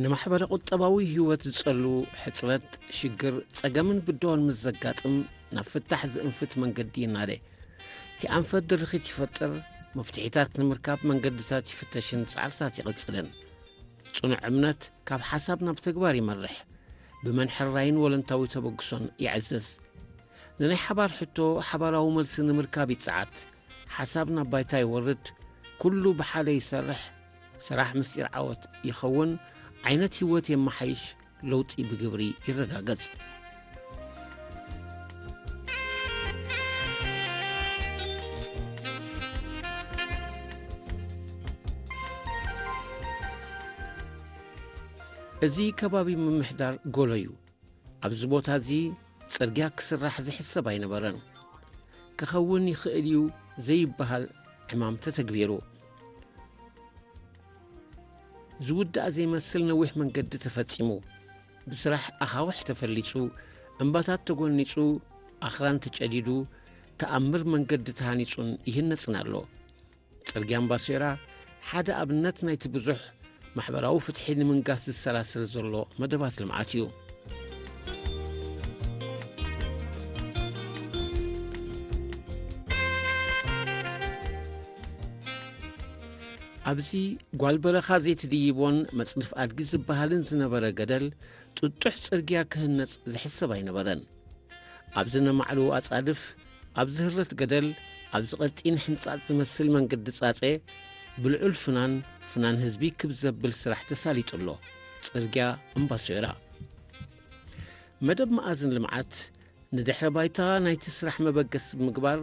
ንማሕበረ ቁጠባዊ ህይወት ዝጸሉ ሕጽረት፣ ሽግር፣ ጸገምን ብድሆን ምስ ዘጋጥም ናብ ፍታሕ ዝእንፍት መንገዲ ይናደ። እቲ ኣንፈት ድርኺት ይፈጥር፣ መፍትሒታት ንምርካብ መንገድታት ይፍተሽን ጻዕርታት ይቕጽልን። ጽኑዕ እምነት ካብ ሓሳብ ናብ ተግባር ይመርሕ፣ ብመንሕራይን ወለንታዊ ተበግሶን ይዕዝዝ። ንናይ ሓባር ሕቶ ሓባራዊ መልሲ ንምርካብ ይጽዓት። ሓሳብ ናብ ባይታ ይወርድ፣ ኩሉ ብሓደ ይሰርሕ፣ ስራሕ ምስጢር ዓወት ይኸውን፣ ዓይነት ህይወት የመሓይሽ፣ ለውጢ ብግብሪ ይረጋገጽ። እዚ ከባቢ ምምሕዳር ጎሎ እዩ። ኣብዚ ቦታ እዚ ጽርግያ ክስራሕ ዝሕሰብ ኣይነበረን። ክኸውን ይኽእል እዩ ዘይበሃል ዕማም ተተግቢሩ። ዝውዳእ ዘይመስል ነዊሕ መንገዲ ተፈጺሙ። ብስራሕ ኣኻውሕ ተፈሊጹ፣ እምባታት ተጎኒጹ፣ ኣኽራን ተጨዲዱ፣ ተኣምር መንገዲ ተሃኒጹን ይህነጽን ኣሎ። ጽርግያ ኣምባሶራ ሓደ ኣብነት ናይቲ ብዙሕ ማሕበራዊ ፍትሒ ንምንጋስ ዝሰላሰል ዘሎ መደባት ልምዓት እዩ። ኣብዚ ጓል በረኻ ዘይትድይቦን መጽንፍ ኣድጊ ዝበሃልን ዝነበረ ገደል ጥጡሕ ጽርግያ ክህነጽ ዝሕሰብ ኣይነበረን። ኣብዚ ነማዕልኡ ኣጻድፍ፣ ኣብዚ ህረት ገደል፣ ኣብዚ ቀጢን ሕንጻጽ ዝመስል መንገዲ ጻጸ፣ ብልዑል ፍናን፣ ፍናን ህዝቢ ክብ ዘብል ስራሕ ተሳሊጡ ኣሎ። ጽርግያ እምባሶራ። መደብ መኣዝን ልምዓት ንድሕረ ባይታ ናይቲ ስራሕ መበገሲ ብምግባር፣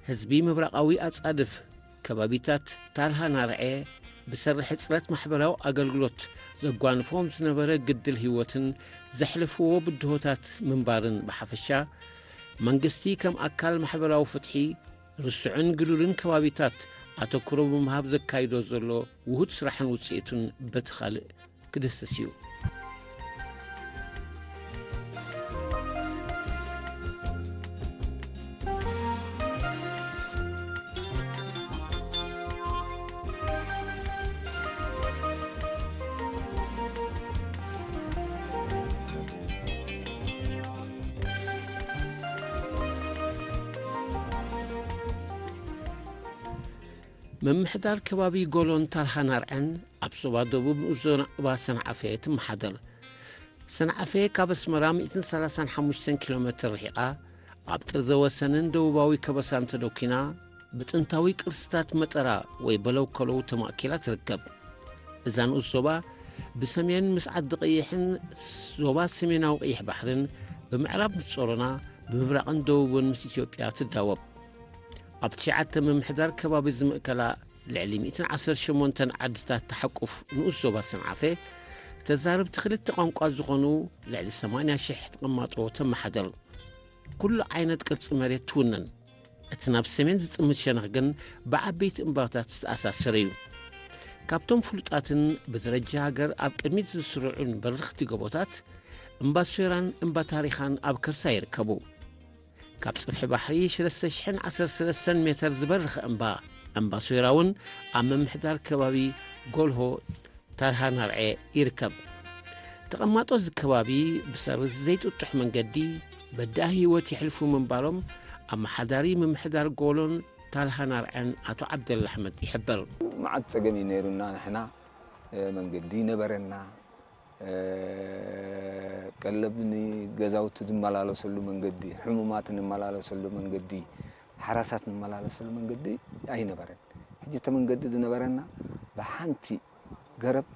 ህዝቢ ምብራቓዊ ኣጻድፍ፣ ከባቢታት ታልሃ ናርዔ፣ ብሰሪ ሕጽረት ማሕበራዊ ኣገልግሎት ዘጓንፎም ዝነበረ ግድል ህይወትን ዘሕለፍዎ ብድሆታት ምንባርን ብሓፈሻ፣ መንግስቲ ከም ኣካል ማሕበራዊ ፍትሒ፣ ርስዑን ግዱድን ከባቢታት ኣተኩሮ ብምሃብ ዘካይዶ ዘሎ ውሁድ ስራሕን ውጽኢቱን በቲ ካልእ ክድህስስ እዩ። ምምሕዳር ከባቢ ጎሎን ታልሃን ኣርዐን ኣብ ዞባ ደቡብ ንኡስ ዞባ ሰንዓፈ ትመሓደር። ሰንዓፈ ካብ ኣስመራ ሚእትን ሰላሳን ሓሙሽተን ኪሎ ሜትር ርሒቓ፣ ኣብ ጥርዘ ወሰንን ደቡባዊ ከበሳን ተደኲና፣ ብጥንታዊ ቅርስታት መጠራ ወይ በለው ከለው ተማእኪላ ትርከብ። እዛ ንኡስ ዞባ ብሰሜን ምስ ዓዲ ቀይሕን ዞባ ሰሜናዊ ቀይሕ ባሕርን፣ ብምዕራብ ምስ ጾሮና፣ ብምብራቕን ደቡብን ምስ ኢትዮጵያ ትዳወብ። ኣብ ትሽዓተ ምምሕዳር ከባቢ ዝምእከላ ልዕሊ ሚእትን ዓሰርተ ሸሞንተን ዓድታት ተሓቁፍ ንኡስ ዞባ ሰንዓፈ፣ ተዛረብቲ ክልተ ቋንቋ ዝኾኑ ልዕሊ ሰማንያ ሽሕ ተቐማጦ ተመሓደር። ኩሉ ዓይነት ቅርጺ መሬት ትውንን። እቲ ናብ ሰሜን ዝጥምት ሸነኽ ግን ብዓበይቲ እምባታት ዝተኣሳሰረ እዩ። ካብቶም ፍሉጣትን ብደረጃ ሃገር ኣብ ቅድሚት ዝስርዑን በረኽቲ ጎቦታት፣ እምባ ሶይራን እምባ ታሪኻን ኣብ ከርሳ ይርከቡ። ካብ ጽፍሒ ባሕሪ ሰለስተ ሽሕን ዓሰርተ ሰለስተን ሜተር ዝበርኸ እምባ፣ እምባ ሶይራ እውን ኣብ ምምሕዳር ከባቢ ጎልሆ ታርሃ ናርዔ ይርከብ። ተቐማጦ እዚ ከባቢ ብሰሪ ዘይጥጡሕ መንገዲ በዳሂ ህይወት የሕልፉ ምንባሮም ኣመሓዳሪ ምምሕዳር ጎሎን ታልሃን ኣርዐን ኣቶ ዓብደላ ኣሕመድ ይሕብር። መዓት ጸገም እዩ ነይሩና። ንሕና መንገዲ ይነበረና፣ ቀለብ ንገዛውቲ ዝመላለሰሉ መንገዲ፣ ሕሙማት ንመላለሰሉ መንገዲ፣ ሓራሳት ንመላለሰሉ መንገዲ ኣይነበረን። ሕጂ እቲ መንገዲ ዝነበረና ብሓንቲ ገረብ፣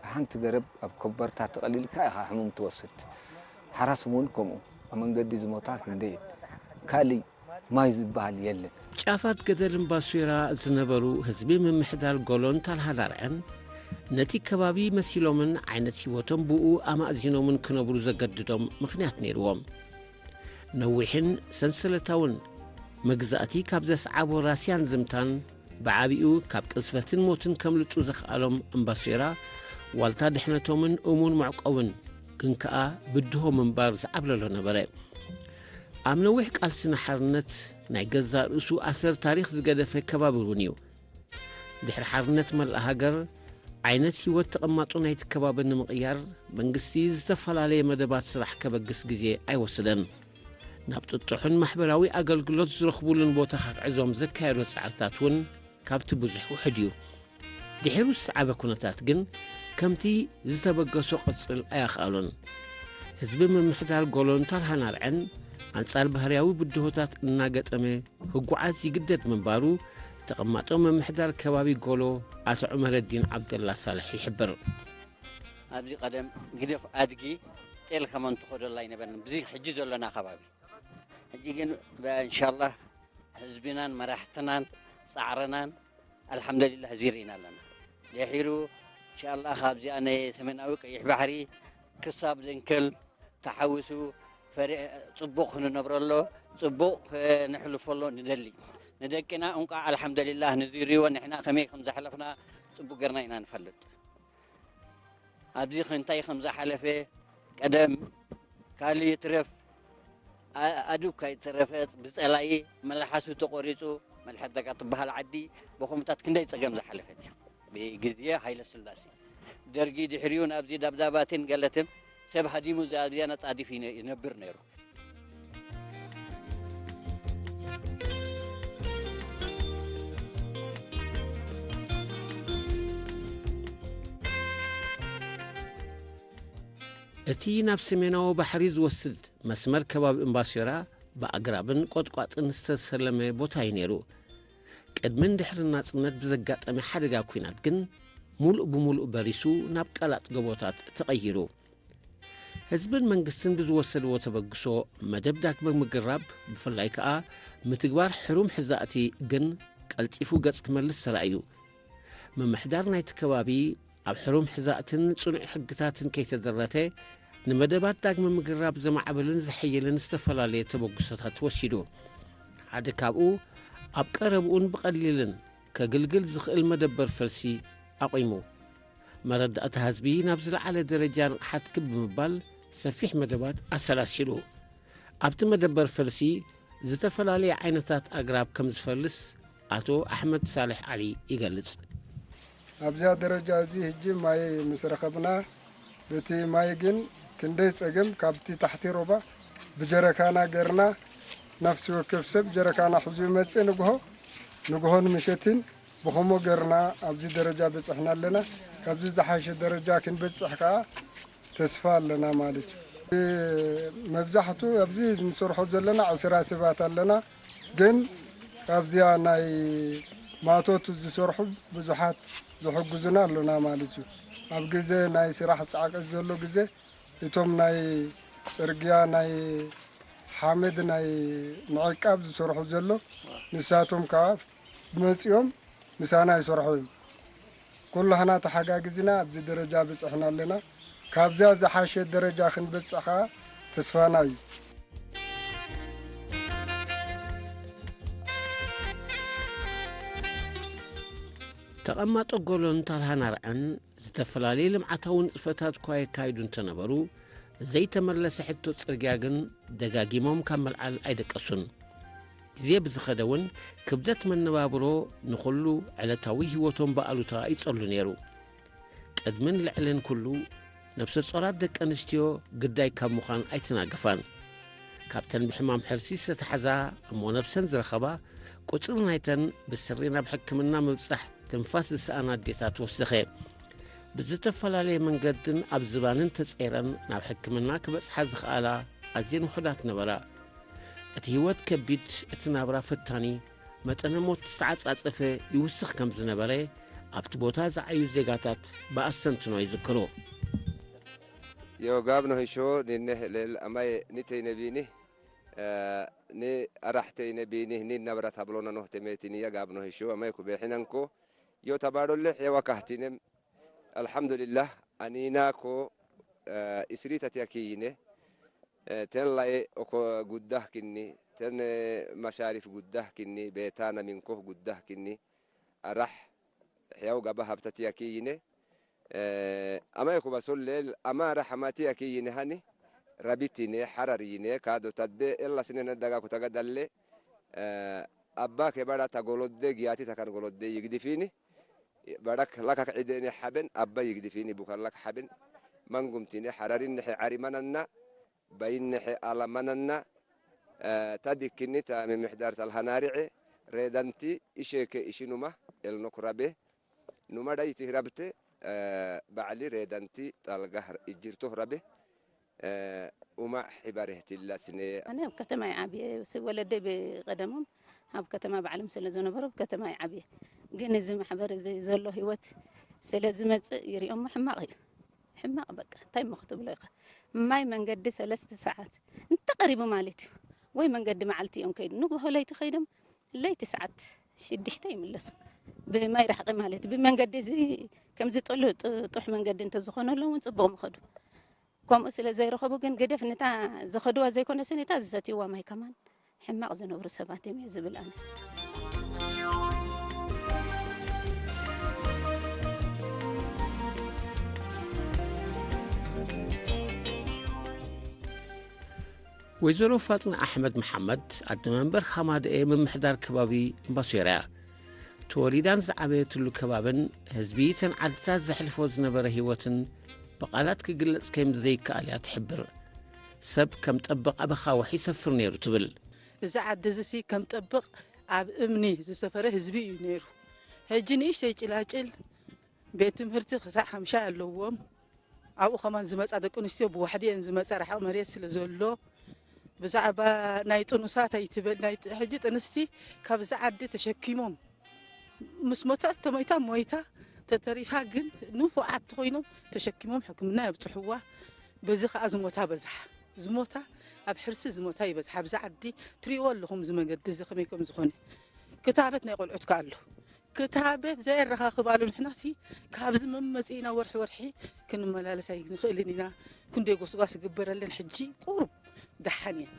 ብሓንቲ ገረብ ኣብ ኮበርታ ተቐሊልካ ኢኻ ሕሙም ትወስድ። ሓራስ እውን ከምኡ ኣብ መንገዲ ዝሞታ ክንደይ እየን። ካልእ ማይ ዝበሃል የለን። ጫፋት ገደል እምባሶይራ ዝነበሩ ህዝቢ ምምሕዳር ጎሎን ታልሃን ኣርዐን ነቲ ከባቢ መሲሎምን ዓይነት ህይወቶም ብኡ ኣማእዚኖምን ክነብሩ ዘገድዶም ምኽንያት ነይርዎም። ነዊሕን ሰንሰለታውን መግዛእቲ ካብ ዘስዓቦ ራስያን ዝምታን ብዓቢኡ ካብ ቅዝፈትን ሞትን ከምልጡ ዘኽኣሎም እምባሶይራ ዋልታ ድሕነቶምን እሙን መዕቆብን ግን ከኣ ብድሆ ምንባር ዝዓብለሎ ነበረ። ኣብ ነዊሕ ቃልሲ ንሓርነት ናይ ገዛእ ርእሱ ኣሰር ታሪኽ ዝገደፈ ከባቢ እውን እዩ። ድሕሪ ሓርነት መላእ ሃገር ዓይነት ህይወት ተቐማጦ ናይቲ ከባቢ ንምቕያር መንግስቲ ዝተፈላለየ መደባት ስራሕ ከበግስ ግዜ ኣይወሰደን። ናብ ጥጡሕን ማሕበራዊ ኣገልግሎት ዝረኽቡሉን ቦታ ከግዕዞም ዘካየዶ ጻዕርታት እውን ካብቲ ብዙሕ ውሑድ እዩ። ድሒሩ ዝሰዓበ ኩነታት ግን ከምቲ ዝተበገሶ ቅጽል ኣያኸኣሎን። ህዝቢ ምምሕዳር ጎሎን ታልሃን ኣርዐን ኣንጻር ባህርያዊ ብድሆታት እናገጠመ ክጓዓዝ ይግደድ ምንባሩ ተቐማጦ ምምሕዳር ከባቢ ጎሎ ኣቶ ዑመረዲን ዓብደላ ሳልሕ ይሕብር። ኣብዚ ቀደም ግደፍ ኣድጊ ጤል ከመን ትኸደላ ኣይነበርንም። ብዚ ሕጂ ዘሎና ከባቢ። ሕጂ ግን ብኢንሻላህ ህዝብናን መራሕትናን ጻዕርናን ኣልሓምዱሊላህ እዚ ርኢና ኣለና። ድሒሩ ኢንሻላህ ካብዚኣ ናይ ሰሜናዊ ቀይሕ ባሕሪ ክሳብ ዘንከል ተሓዊሱ ፈሪ-፣ ጽቡቕ ክንነብረሎ፣ ጽቡቕ ከነሕልፈሎ ንደሊ። ንደቅና እንቋዕ ኣልሓምዱሊላህ ንዝሪዎ ንሕና ከመይ ከም ዘሕለፍና ጽቡቕ ገርና ኢና ንፈልጥ። ኣብዚ ከ እንታይ ከም ዝሓለፈ ቀደም ካልእ ይትረፍ፣ ኣ-፣ ኣዱካ ይተረፈ ብጸላኢ መልሓሱ ተቖሪጹ፣ መልሓት ደጋ ትበሃል ዓዲ ብኹምታት ክንደይ ጸገም ዝሓለፈት እያ። ብግዜ ሃይለ ስላሴ፣ ደርጊ ድሕሪኡ ናብዚ ዳብዳባትን ገለትን ሰብ ሃዲሙ ኣብዚኣ ነጻዲፍ ይነ-፣ ይነብር ነይሩ። እቲ ናብ ሰሜናዊ ባሕሪ ዝወስድ መስመር ከባቢ እምባሶራ ብኣግራብን ቆጥቋጥን ዝተሰለመ ቦታ እዩ ነይሩ። ቅድምን ድሕርን ናጽነት ብዘጋጠመ ሓደጋ ኲናት ግን፣ ሙሉእ ብሙሉእ በሪሱ ናብ ቀላጥ ጎቦታት ተቐይሩ። ህዝብን መንግስትን ብዝወሰድዎ ተበግሶ፣ መደብ ዳግመ ምግራብ፣ ብፍላይ ከኣ ምትግባር ሕሩም ሕዛእቲ ግን ቀልጢፉ ገጽ ክመልስ ተራእዩ። ምምሕዳር ናይቲ ከባቢ ኣብ ሕሩም ሕዛእትን ጽኑዕ ሕግታትን ከይተደረተ፣ ንመደባት ዳግመ ምግራብ ዘማዕብልን ዘሐይልን ዝተፈላለየ ተበግሶታት ወሲዱ። ሓደ ካብኡ፣ ኣብ ቀረብኡን ብቐሊልን ከግልግል ዝኽእል መደበር ፈልሲ ኣቑሙ። መረዳእታ ህዝቢ ናብ ዝለዓለ ደረጃ ንቕሓት ክብ ብምባል ሰፊሕ መደባት ኣሰላሲሉ። ኣብቲ መደበር ፈልሲ ዝተፈላለየ ዓይነታት ኣግራብ ከም ዝፈልስ ኣቶ ኣሕመድ ሳልሕ ዓሊ ይገልጽ። ኣብዚኣ ደረጃ እዚ ሕጂ ማይ ምስ ረኸብና፣ በቲ ማይ ግን ክንደይ ጸገም፣ ካብቲ ታሕቲ ሮባ ብጀረካና ገርና፣ ነፍሲ ወከፍ ሰብ ጀረካና ሒዙ ይመጽእ፣ ንግሆ፣ ንግሆን ምሸትን ብኸምኡ ገርና ኣብዚ ደረጃ በጽሕና ኣለና። ካብዚ ዝሓሸ ደረጃ ክንበጽሕ ከኣ ተስፋ ኣለና ማለት እዩ። መብዛሕቱ ኣብዚ ንሰርሖ ዘለና ዕስራ ሰባት ኣለና፣ ግን ኣብዚኣ ናይ ማቶት ዝሰርሑ ብዙሓት ዝሕግዙና ኣለና ማለት እዩ። ኣብ ግዜ ናይ ስራሕ ጻዕቂ ዘሎ ግዜ፣ እቶም ናይ ጽርግያ ናይ ሓመድ ናይ ምዕቃብ ዝሰርሑ ዘሎ፣ ንሳቶም ከኣ መጺኦም ምሳና ይሰርሑ እዮም። ኩላህና ተሓጋጊዝና ኣብዚ ደረጃ በጺሕና ኣለና። ካብዚኣ ዝሓሸ ደረጃ ክንበጽሕ ከኣ ተስፋና እዩ። ተቐማጦ ጎሎን ታልሃን ኣርዐን ዝተፈላለዩ ልምዓታዊ ንጥፈታት እኳ የካይዱ እንተነበሩ፣ ዘይተመለሰ ሕቶ ጽርግያ ግን ደጋጊሞም ካብ ምልዓል ኣይደቀሱን። ግዜ ብዝኸደ እውን ክብደት መነባብሮ ንኹሉ ዕለታዊ ህይወቶም ብኣሉታ ይጸሉ ነይሩ። ቅድምን ልዕልን ኩሉ ነብሰ ጾራት ደቂ ኣንስትዮ ግዳይ ካብ ምዃን ኣይተናገፋን። ካብተን ብሕማም ሕርሲ ዝተታሕዛ እሞ ነብሰን ዝረኸባ፣ ቁጽሪ ናይተን ብስሪ ናብ ሕክምና ምብጻሕ ትንፋስ ዝሰኣና ኣዴታት ወሰኸ። ብዝተፈላለየ መንገድን ኣብ ዝባንን ተጸይረን ናብ ሕክምና ክበጽሓ ዝኸኣላ ኣዝየን ውሑዳት ነበራ። እቲ ህይወት ከቢድ፣ እቲ ናብራ ፈታኒ፣ መጠነ ሞት ዝተዓጻጸፈ ይውስኽ ከም ዝነበረ ኣብቲ ቦታ ዝዓዩ ዜጋታት ብኣስተንትኖ ይዝክሩ። Yo gaabno hisho ninne lel amay nitey nebini, eh, ni araxtey nebini ni nabrat habloona noh temetini ya gaabno hisho amay ku bexinanko. Yo tabadolle hewa kahtinem. Alhamdulillah, anina ko, eh, isrita tiya kiyine. Eh, ten lay oko guddah kinni, ten, eh, masharif guddah kinni, betana minko guddah kinni. Arah, hewa gaba habta tiya kiyine. Eh, amay ko basolle, ama rahama tiya kiyine hani, rabitine, hararine, kado tadde, ella sinena daga kutaga dalle, eh, abba ke bara ta golodde, giyati takan golodde, yigdifini, barak lakak idene haben, abba yigdifini, bukan lak haben, mangumtine, hararin nehe arimananna, bayin nehe alamananna, eh, tadikini ta me mihdar tal hanari'e, redanti, isheke ishinuma, el nokrabe, numa daiti rabte, eh, ba'li redanti, talgah ijirto rabe, eh, uma hibareh tilasne. ኣነ ኣብ ከተማ እየ ዓብየ። ስ-፣ ወለደይ ብቐደሞም ኣብ ከተማ ባዕሎም ስለ ዝነበሩ ኣብ ከተማ እየ ዓብየ። ግን እዚ ማሕበር እዚ ዘሎ ህይወት ስለ ዝመጽእ ይሪኦሞ ሕማቕ እዩ። ሕማቕ በቃ፣ እንታይ እሞ ክትብሎ ኢኻ? ማይ መንገዲ ሰለስተ ሰዓት እንተቐሪቡ ማለት እዩ። ወይ መንገዲ መዓልቲ እዮም ከይዱ። ንግሆ ለይቲ ከይዶም ለይቲ ሰዓት ሽዱሽተ ይምለሱ። ብማይ ርሕቂ ማለት፣ ብመንገዲ እዚ ከምዚ ጥሉ-፣ ጥ-፣ ጥጡሕ መንገዲ እንተዝኾነሎም እውን ጽቡቕ ምኸዱ። ከምኡ ስለ ዘይረኸቡ ግን ገደፍ ነታ ዝኸድዋ ዘይኮነስ ነታ ዝሰትይዋ ማይ ከማን ሕማቕ ዝነብሩ ሰባት እዮም እየ ዝብል ኣነ። ወይዘሮ ፋጥና ኣሕመድ መሓመድ፣ ኣደ መንበር ሃማደኤ ምምሕዳር ከባቢ ባሶራ እያ። ተወሊዳን ዝዓበየትሉ ከባብን ህዝቢ እተን ዓድታት ዘሕልፎ ዝነበረ ህይወትን ብቓላት ክግለጽ ከም ዘይከኣል እያ ትሕብር። ሰብ ከም ጠብቕ ኣብ ኣኻውሕ ይሰፍር ነይሩ ትብል። እዚ ዓዲ እዚ ሲ ከም ጠብቕ ኣብ እምኒ ዝሰፈረ ህዝቢ እዩ ነይሩ። ሕጂ ንእሽተይ ጭላጭል ቤት ትምህርቲ ክሳዕ ሓምሻ ኣለዎም። ኣብኡ ከማን ዝመጻ ደቂ ኣንስትዮ ብዋሕዲ እየን ዝመጻ፣ ርሓቕ መሬት ስለ ዘሎ። ብዛዕባ ናይ ጥኑሳት ኣይትበል፣ ናይ ጥ-፣ ሕጂ ጥንስቲ ካብዚ ዓዲ ተሸኪሞም ምስ ሞተት ተሞይታ ሞይታ ተተሪፋ፣ ግን ንፉዓት ተኾይኖም ተሸኪሞም ሕክምና የብጽሕዋ። በዚ ከኣ ዝሞታ በዝሓ። ዝሞታ ኣብ ሕርሲ ዝሞታ ይበዝሓ። ኣብዚ ዓዲ ትሪእዎ ኣለኹም፣ እዚ መገዲ እዚ ከመይ ከም ዝኾነ። ክታበት ናይ ቆልዑት ከኣ ኣሎ። ክታበት ዘየረኻኽባሉ ንሕናሲ ካብዚ መመጺእና ወርሒ ወርሒ ክንመላለስ ኣይንኽእልን ኢና። ክንደይ ጎስጓስ ይግበረለን፣ ሕጂ ቁሩብ ደሓን እየን።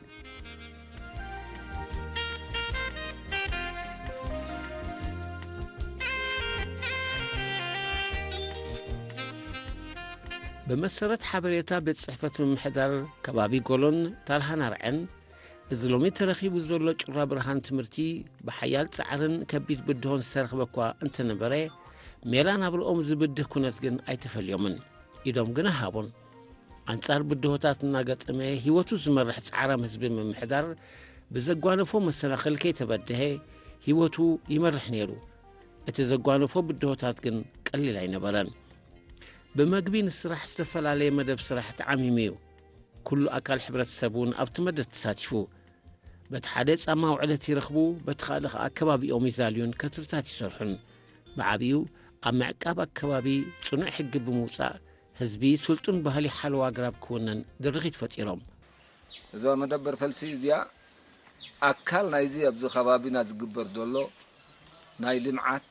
ብመሰረት ሓበሬታ ቤት ጽሕፈት ምምሕዳር ከባቢ ጎሎን ታልሃን ኣርዐን፣ እዚ ሎሚ ተረኺቡ ዘሎ ጩራ ብርሃን ትምህርቲ ብሓያል ጻዕርን ከቢድ ብድሆን ዝተረኽበ እኳ እንተነበረ፣ ሜላ ናብርኦም ዝብድህ ኩነት ግን ኣይተፈልዮምን። ኢዶም ግን ኣይሃቡን። ኣንጻር ብድሆታት እናገጠመ ህይወቱ ዝመርሕ ጻዕራም ህዝቢ ምምሕዳር ብዘጓነፎ መሰናኽል ከይተበድሀ ህይወቱ ይመርሕ ነይሩ። እቲ ዘጓነፎ ብድሆታት ግን ቀሊል ኣይነበረን። ብመግቢ ንስራሕ ዝተፈላለየ መደብ ስራሕ ተዓሚሙ እዩ። ኩሉ ኣካል ሕብረተሰብ እውን ኣብቲ መደብ ተሳቲፉ። በቲ ሓደ ጻማ ውዕለት ይረኽቡ፣ በቲ ካልእ ከኣ ከባቢኦም ይዛልዩን ከትርታት ይሰርሑን። ብዓቢኡ ኣብ ምዕቃብ ኣከባቢ ጽኑዕ ሕጊ ብምውጻእ፣ ህዝቢ ስልጡን ባህሊ ሓለዋ ኣግራብ ክውንን ድርኺት ፈጢሮም። እዛ መደበር ፈልሲ እዚኣ ኣካል ናይዚ ኣብዚ ከባቢና ዝግበር ዘሎ ናይ ልምዓት፣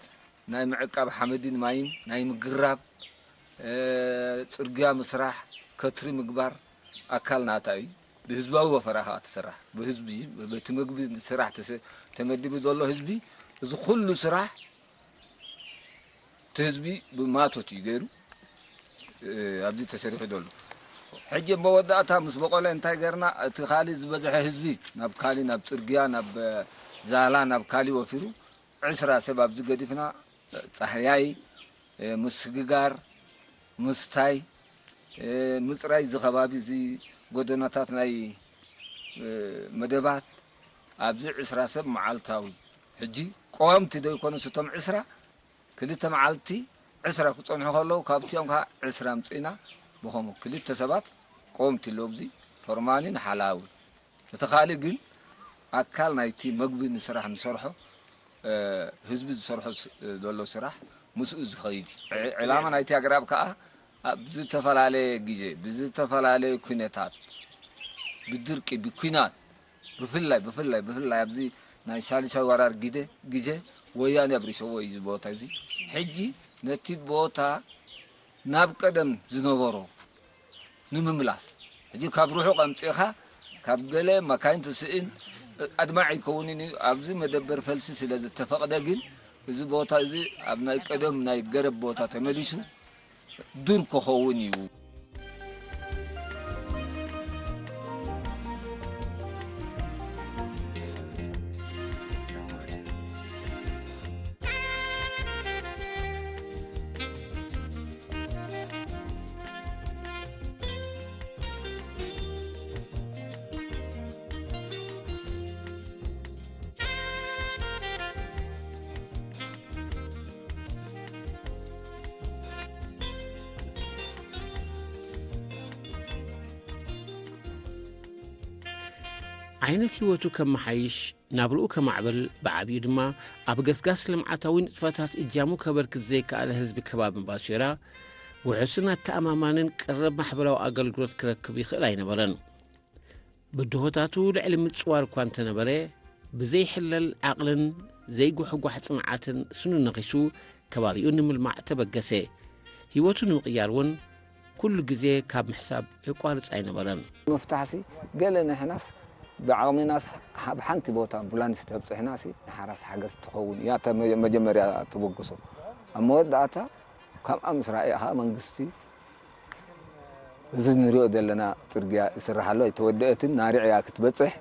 ናይ ምዕቃብ ሓመድን ማይን፣ ናይ ምግራብ፣ እ፣ ጽርግያ ምስራሕ፣ ከትሪ ምግባር ኣካል ናታ እዩ። ብህዝባዊ ወፈራ ከኣ ትስራሕ። ብህዝቢ፣ በቲ ምግቢ ስራሕ ተሰ-፣ ተመዲቡ ዘሎ ህዝቢ እዚ ኩሉ ስራሕ እቲ ህዝቢ ብማቶት እዩ ገይሩ፣ እ፣ ኣብዚ ተሰሪሑ ዘሎ። ሕጂ መወዳእታ ምስ በቆለ እንታይ ገርና? እቲ ካሊ ዝበዝሐ ህዝቢ ናብ ካሊ፣ ናብ ጽርግያ፣ ናብ ዛላ፣ ናብ ካሊ ወፊሩ፣ ዕስራ ሰብ ኣብዚ ገዲፍና፣ ጻህያይ፣ እ፣ ምስግጋር፣ ምስታይ፣ ምፅራይ እዚ ከባቢ እዚ ጎደናታት ናይ መደባት ኣብዚ ዕስራ ሰብ መዓልታዊ ሕጂ ቀዋምቲ ዶ ይኮኑስ እቶም ዕስራ ክልተ መዓልቲ ዕስራ ክጸንሑ ከለዉ ካብቲኦም ከዓ ዕስራ ኣምፅእና ብኸምኡ ክልተ ሰባት ቀወምቲ ኣለዉ ኣብዚ ፎርማንን ሓላውን እቲ ካልእ ግን ኣካል ናይቲ መግቢ ንስራሕ ንሰርሖ ህዝቢ ዝሰርሖ ዘሎ ስራሕ ምስኡ ዝኸይድ እዩ። ዕላማ ናይቲ ኣግራብ ከዓ ኣብ ዝተፈላለየ ግዜ ብዝተፈላለየ ኩነታት ብድርቂ ብኲናት ብፍላይ ብፍላይ ብፍላይ ኣብዚ ናይ ሻልሻይ ወራር ግዜ ግዜ ወያኔ ኣብሪሸዎ እዩ እዚ ቦታ እዚ ሕጂ ነቲ ቦታ ናብ ቀደም ዝነበሮ ንምምላስ ሕጂ ካብ ርሑቕ ኣምፂእኻ ካብ ገለ መካይን ትስእን ኣድማዕ ይከውንን እዩ። ኣብዚ መደበር ፈልሲ ስለ ዝተፈቕደ ግን እዚ ቦታ እዚ ኣብ ናይ ቀደም ናይ ገረብ ቦታ ተመሊሱ ዱር ክኸውን እዩ። ዓይነት ህይወቱ ከመሓይሽ ናብርኡ ከማዕብል ብዓብዩ ድማ ኣብ ገስጋስ ልምዓታዊ ንጥፈታት እጃሙ ከበርክት ዘይከኣለ ህዝቢ ከባቢ ባሱራ ውሑስን ኣተኣማማንን ቀረብ ማሕበራዊ ኣገልግሎት ክረክብ ይኽእል ኣይነበረን። ብድሆታቱ ልዕሊ ምጽዋር እኳ እንተነበረ ብዘይሕለል ዓቕልን ዘይጉሕጓሕ ጽንዓትን ስኑ ነኺሱ ከባቢኡ ንምልማዕ ተበገሰ። ህይወቱ ንምቕያር እውን ኩሉ ግዜ ካብ ምሕሳብ የቋርጽ ኣይነበረን። ምፍታሕሲ ገለ ንሕናስ ብዓቕምናስ ኣብ ሓንቲ ቦታ ኣምቡላንስ ተብፅሕናሲ ንሓራስ ሓገዝ ትኸውን እያ እታ መጀመርያ ትበግሶ ኣብ መወዳእታ ካብኣ ምስ ረኣየ ከዓ መንግስቲ እዚ ንሪኦ ዘለና ፅርግያ ይስራሕ ኣሎ ኣይተወደአትን ናሪዕ እያ ክትበፅሕ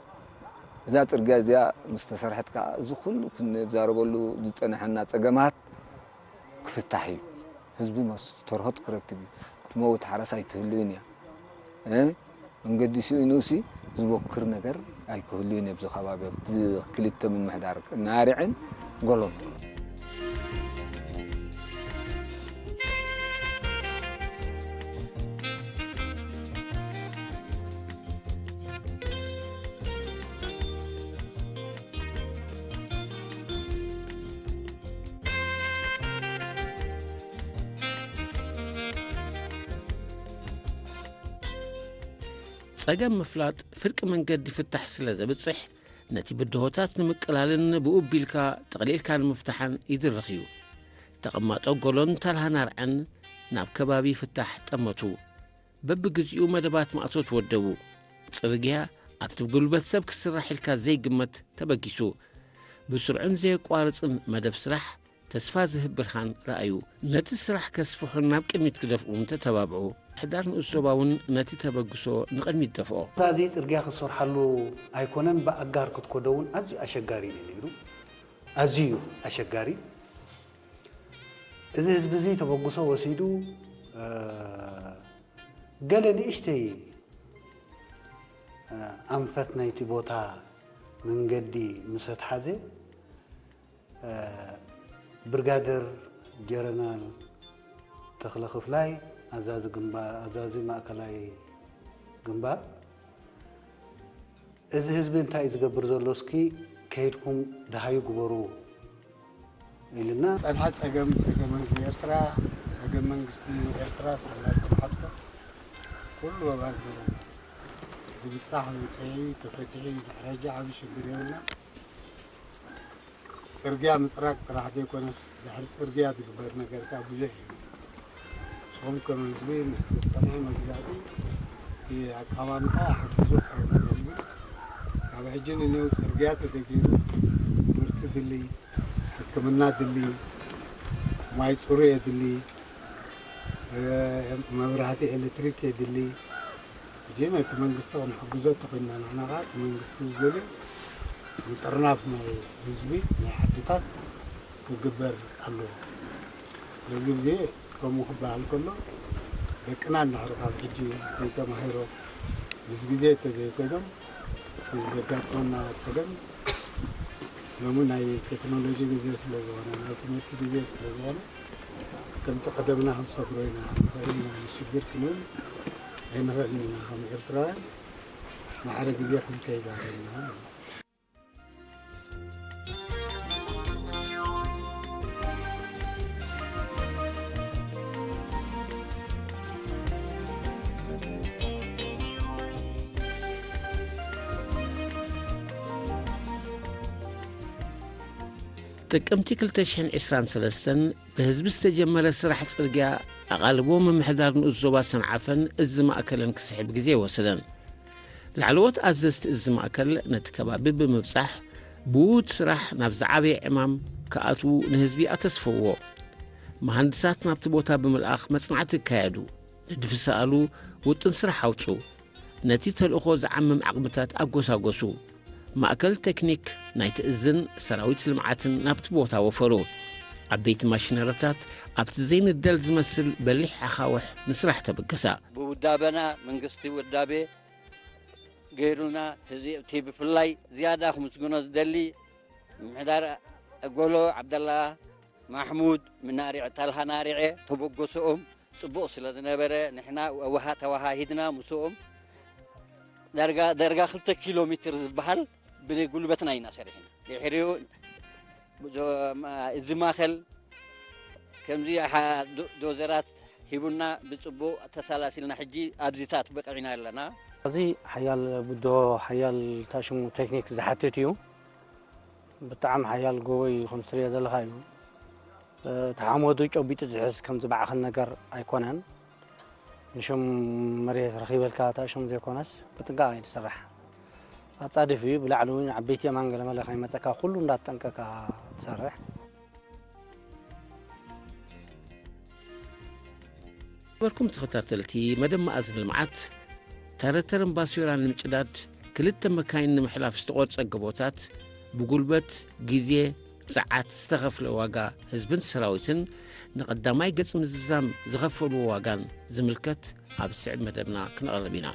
እዛ ፅርግያ እዚኣ ምስ ተሰርሐት ከዓ እዚ ኩሉ ክንዛረበሉ ዝፀናሐና ፀገማት ክፍታሕ እዩ ህዝቢ መስተርሆት ክረክብ እዩ ትመውት ሓረስ ኣይትህልውን እያ መንገዲ ስኢኑሲ ዝቦክር ነገር ኣይክህልዩን ኣብዚ ከባቢ ክልተ ምምሕዳር ናርዕን ጎሎን ጸገም ምፍላጥ ፍርቂ መንገዲ ፍታሕ ስለ ዘብጽሕ ነቲ ብድሆታት ንምቅላልን ብኡ ቢልካ ጠቕሊልካ ንምፍታሕን ይድርኽ እዩ። ተቐማጦ ጎሎን ተልሃን ኣርዐን ናብ ከባቢ ፍታሕ ጠመቱ። በብግዚኡ መደባት ማእቶት ወደቡ። ጽርግያ ኣብቲ ብጉልበት ሰብ ክስራሕ ኢልካ ዘይግመት ተበጊሱ። ብስርዑን ዘየቋርጽን መደብ ስራሕ ተስፋ ዝህብ ብርሃን ረኣዩ። ነቲ ስራሕ ከስፍሑን ናብ ቅድሚት ክደፍኡን ተተባብዑ። ምምሕዳር ንኡስ ዞባ እውን ነቲ ተበግሶ ንቕድሚት ደፍኦ። እታ እዚ ጽርግያ ክትሰርሓሉ ኣይኮነን ብኣጋር ክትከዶ እውን ኣዝዩ ኣሸጋሪ እዩ ነይሩ። ኣዝዩ እዩ ኣሸጋሪ። እዚ ህዝቢ እዚ ተበግሶ ወሲዱ ገለ ንእሽተይ ኣንፈት ናይቲ ቦታ መንገዲ ምስ ኣትሓዘ ብርጋደር ጀረናል ተኽለ ክፍላይ ኣዛዚ ግንባር ኣዛዚ ማእከላይ ግንባር እዚ ህዝቢ እንታይ እዩ ዝገብር ዘሎ እስኪ ከይድኩም ደሃዩ ግበሩ ኢልና። ጸንሐ ጸገም ጸገም ህዝቢ ኤርትራ ጸገም መንግስቲ ኤርትራ ሳላ ጸንሐቶ ኩሉ ኣባል ብብጻሕ ብጽሒ ተፈትሒ ድሕረጃ ዓቢ ሽግር የብልና። ጽርግያ ምጽራግ ጥራሕ ዘይኮነስ ድሕሪ ጽርግያ ዝግበር ነገር ከኣ ብዙሕ እዩ። ንስኹም ከም ህዝቢ ምስ ተጸንሐ መግዛእቲ እቲ ኣቀማምጣ ይሓግዞ ክኸውን ይኽእል እዩ። ካብ ሕጂ ንኔው ጽርግያ ተደጊሩ ትምህርቲ ድሊ፣ ሕክምና ድሊ፣ ማይ ጽሩይ የድሊ፣ መብራህቲ ኤሌክትሪክ የድሊ። ሕጂ ነቲ መንግስቲ ክንሕግዞ ተኾይንና ንሕና ኸዓ እቲ መንግስቲ ዝደልዮ ምጥርናፍ ናይ ህዝቢ ናይ ዓድታት ክግበር ኣለዎ። ስለዚ ብዚ ከምኡ ክበሃል ከሎ ደቅና እንዳሕሩ ካብ ሕጂ ተማሂሮ ምስ ግዜ ተዘይኮይኖም ዘጋጥመና ጸገም ሎሚ ናይ ቴክኖሎጂ ግዜ ስለ ዝኾነ፣ ናይ ትምህርቲ ግዜ ስለ ዝኾነ፣ ከምቲ ቀደምና ክንሰግሮ ኢና ንኽእል ኢና፣ ንሽግር ክንብል ኣይንኽእልን ኢና። ከም ኤርትራውያን ማዕረ ግዜ ክንከይድ ኣለና። ጥቅምቲ ክልተ ሽሕን ዕስራን ሰለስተን ብህዝቢ ዝተጀመረ ስራሕ ጽርግያ ኣቓልቦ ምምሕዳር ንኡስ ዞባ ሰንዓፈን እዚ ማእከለን ክስሕብ ግዜ ኣይወሰደን። ላዕለዎት ኣዘዝቲ እዚ ማእከል ነቲ ከባቢ ብምብጻሕ ብውሁድ ስራሕ ናብ ዝዓበየ ዕማም ክኣትዉ ንህዝቢ ኣተስፈዎ። መሃንድሳት ናብቲ ቦታ ብምልኣኽ መጽናዕቲ ይካየዱ። ንድፊ ሰኣሉ፣ ውጥን ስራሕ ኣውጹ። ነቲ ተልእኾ ዝዓምም ዓቕምታት ኣጎሳጎሱ። ማእከል ቴክኒክ ናይቲ እዝን ሰራዊት ልምዓትን ናብቲ ቦታ ወፈሩ። ዓበይቲ ማሽነሪታት ኣብቲ ዘይንደል ዝመስል በሊሕ ኣኻውሕ ንስራሕ ተበገሳ። ብውዳበና መንግስቲ ውዳቤ ገይሩልና፣ እዚ እቲ ብፍላይ ዝያዳ ክምስግኖ ዝደሊ ምምሕዳር ኣጎሎ ዓብደላ ማሕሙድ፣ ምናሪዕ ታልሃ ናሪዐ ተበገሶኦም ጽቡቕ ስለ ዝነበረ፣ ንሕና ወሃ ተወሃሂድና ምስኦም ዳርጋ ዳርጋ ክልተ ኪሎ ሜትር ዝበሃል ብጉልበትና ኢና ሰሪሕና። ድሕሪኡ እዚ ማእከል ከምዚ ዶዘራት ሂቡና ብጽቡቕ ተሳላሲልና ሕጂ ኣብዚታት በቂዕና ኣለና። እዚ ሓያል ቡዶ ሓያል ታሽሙ ቴክኒክ ዝሓትት እዩ። ብጣዕሚ ሓያል ጎቦ እዩ ከም ትሪኦ ዘለኻ እዩ። እቲ ሓመዱ ጨቢጡ ዝሕዝ ከምዚ ባዕኸን ነገር ኣይኮነን። ንሽም መሬት ረኺበልካ ታሽሙ ዘይኮነስ ብጥንቃቐ እዩ ዝስራሕ። ኣጻድፍ እዩ። ብላዕሊ እውን ዓበይቲ የማን ገለመለ ከይመጸካ ኩሉ እንዳተጠንቀካ ትሰርሕ። በርኩም ተኸታተልቲ መደብ መኣዝን ልምዓት፣ ታረተርን ባስዮራን ንምጭዳድ ክልተ መካይን ንምሕላፍ ዝተቖርጸ ገቦታት ብጉልበት፣ ግዜ፣ ጸዓት ዝተኸፍለ ዋጋ ህዝብን ሰራዊትን ንቐዳማይ ገጽ ምዝዛም ዝኸፈልዎ ዋጋን ዝምልከት ኣብ ዝስዕብ መደብና ክነቕርብ ኢና።